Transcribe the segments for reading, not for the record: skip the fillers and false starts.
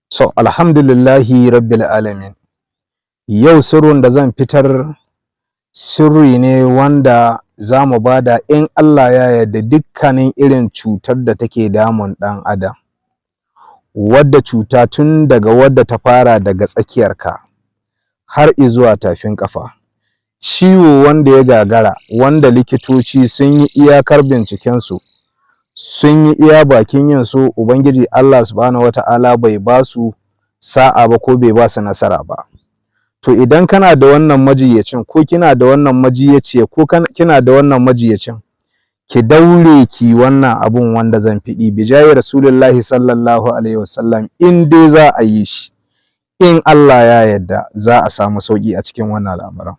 So, alhamdulillahi rabbil alamin. Yau sirrin da zan fitar sirri ne wanda za mu bada in Allah ya yarda dukkanin irin cutar da take damun ɗan adam. Wadda cuta tun daga wadda ta fara daga tsakiyarka har izuwa tafin ƙafa. Ciwo wanda ya gagara, wanda likitoci sun yi iyakar bincikensu, sun yi iya bakin yin su, Ubangiji Allah subhanahu wa ta'ala bai ba su sa'a ba ko bai ba su nasara ba. To idan kana da wannan majiyyacin, ko kina da wannan majiyyaciya, ko kina da wannan majiyyacin, ki daure ki wannan abun wanda zan fiɗi bijayi Rasulullahi sallallahu alaihi wasallam, in dai za a yi shi, in Allah ya yarda za a samu sauƙi a cikin wannan al'amuran.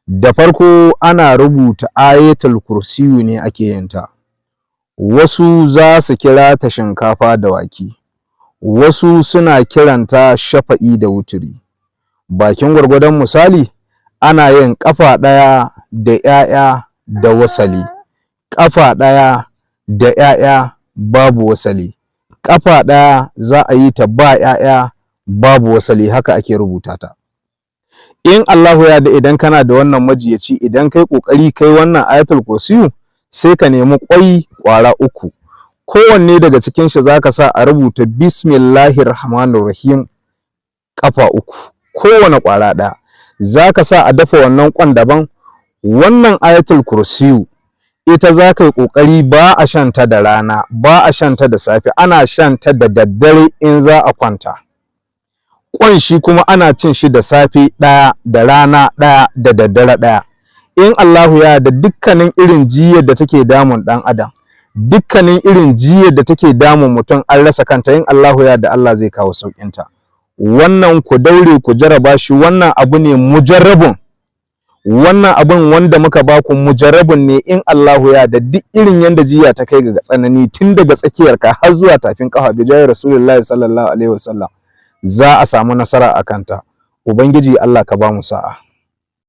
Da farko ana rubuta ayatul kursiyu ne ake yin ta. Wasu za su kira ta shinkafa da wake, wasu suna kiranta shafa'i da wuturi. Bakin gwargwadon misali, ana yin ƙafa ɗaya da ‘ya'ya da wasali, ƙafa ɗaya da ‘ya'ya babu wasali, ƙafa ɗaya za a yi ta ba ‘ya'ya babu wasali, haka ake rubuta ta. In Allahu ya yarda, idan kana da wannan majiyyaci, idan kai ƙoƙari kai wannan ayatul kursiyu, sai ka nemi ƙwai ƙwara uku, kowanne daga cikin shi zaka sa a rubuta bismillahir rahmanir rahim ƙafa uku kowane ƙwara ɗaya. Zaka sa a dafa wannan ƙwan daban. Wannan ayatul kursiyu ita za ka yi ƙoƙari, ba a shan ta da rana, ba a shan ta da safe, ana shan ta da daddare in za a kwanta. Ƙwan shi kuma ana cin shi da safe ɗaya, da rana ɗaya, da daddare ɗaya. In Allahu ya yarda, dukkanin irin jiyyar da take damun ɗan adam, dukkanin irin jiyyar da take damun mutum an rasa kanta, in Allahu ya yarda Allah zai kawo sauƙinta. Wannan ku daure ku jarraba shi, wannan abu ne mujarrabun. Wannan abun wanda muka baku mujarrabun ne. In Allahu ya yarda, duk irin yanda jiyya ta kai ga tsanani tun daga tsakiyarka har zuwa tafin ƙafa, bijahi Rasulullahi sallallahu alaihi wasallam, za a samu nasara a kanta. Ubangiji Allah ka ba mu sa'a.